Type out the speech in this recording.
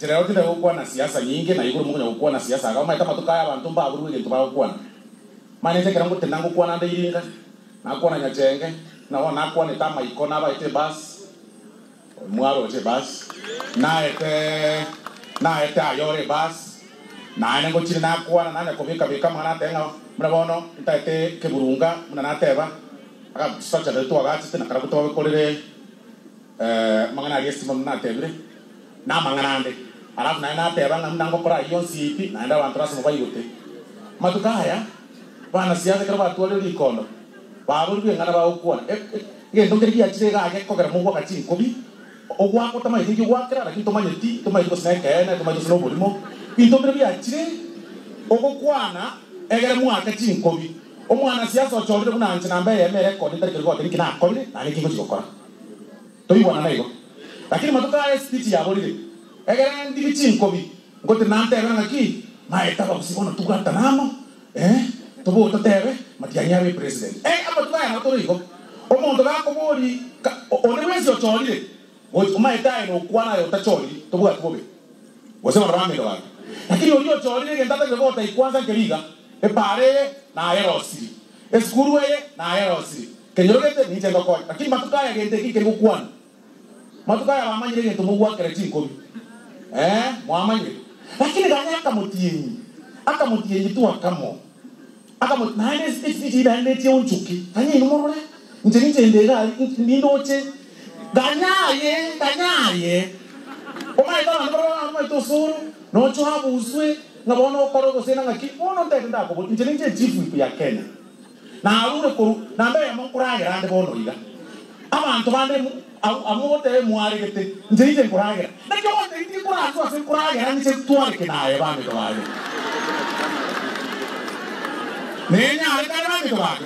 Inche rero tindari gokwana siasa nyinge, na igoro mokonya gokwana siasa iga. Omanyete amatuko aya abanto mbaborwe egento bagokwana. Mani inche ekero ngotenda ngokwana nde Iringa, nakwana Nyachenge, na bono nakwanete amaiko nabaete ebus, mwaroche ebus, naete naete Ayore ebus, naende ngochire nakwana nanya kobeka beka amang'ana nateba ng'a buna bono ntaete keburunga buna nateba, aga structure riria twagachete na karabwo twabekorire Amang'ana aria esimo buna natebire, namang'ana ande. Alafu naende nateba ng'a buna ngokora ayio onsi pi, naende abanto lasima baigote. Amatuko aya, abanasiasa ekero batwarire rikondo, baborirwe eng'ana bagokwana. Egento nkeri giachire igaa gekogera mogwaka chinkobi, ogwaka otamanyeti ninki ogwakera, lakini tomanyeti, tomanyeti gose nekeene, tomanyeti gose noborimo. Ebinto mbire biachire ogokwana egere mwake chinkobi. Omwanasiasa ochorire buna inche namba eyemo ere ekoni ntari keri goteba inki nakorire, naende inki ngochia gokora. Toigwana naigo. Lakini matuko aya espeech yaborire, egere ndibi chinkobi, ngote nantebe ng'aki, maete abagusii bono tobwatane amo, eh, toboe totebe, Matiang'i abe president. Eh, amatuko aya nabo tore igo. Omonto gakobori, ka, onde bwensi ochorire, gochi, omaete aye nokwana aye otachoriri, tobwati bobe. Gose bono bamino gaki. Lakini oria ochorire egento atagete gotebia kwanza nkeri iga, epaara eye nayerosirie, esukuru eye nayerosirie, Kenyorogete ninche ngokonya. Lakini matuko aya gento eki nkeri gokwana. Matuko aya bamanyire egento mogwakera chinkobi. Ee, mwamanyire. Lakini ganya akamotienyi, akamotienyi tu akamo. Akamo naende espeech naende echie onchuki. Ganya inwe morore. Inche ninche inde iga aria, nindoche. Ganya aye, ganya aye. Omanyete abanto baria bamaete osoro, noche oabuswe, ng'a bono okore gose ng'aki, bono ntete ndakoboria. Inche ninche echief whip ya Kenya. Narure korwa namba eyemo nkoragera ande bono iga. Abanto bande abwo mogoteba mwaregete, inche ninche nkoragera. Naki ogotebi tinkoranswa ase nkoragera ninche ntwareke naye baminto bane. Nenyare kare baminto bane.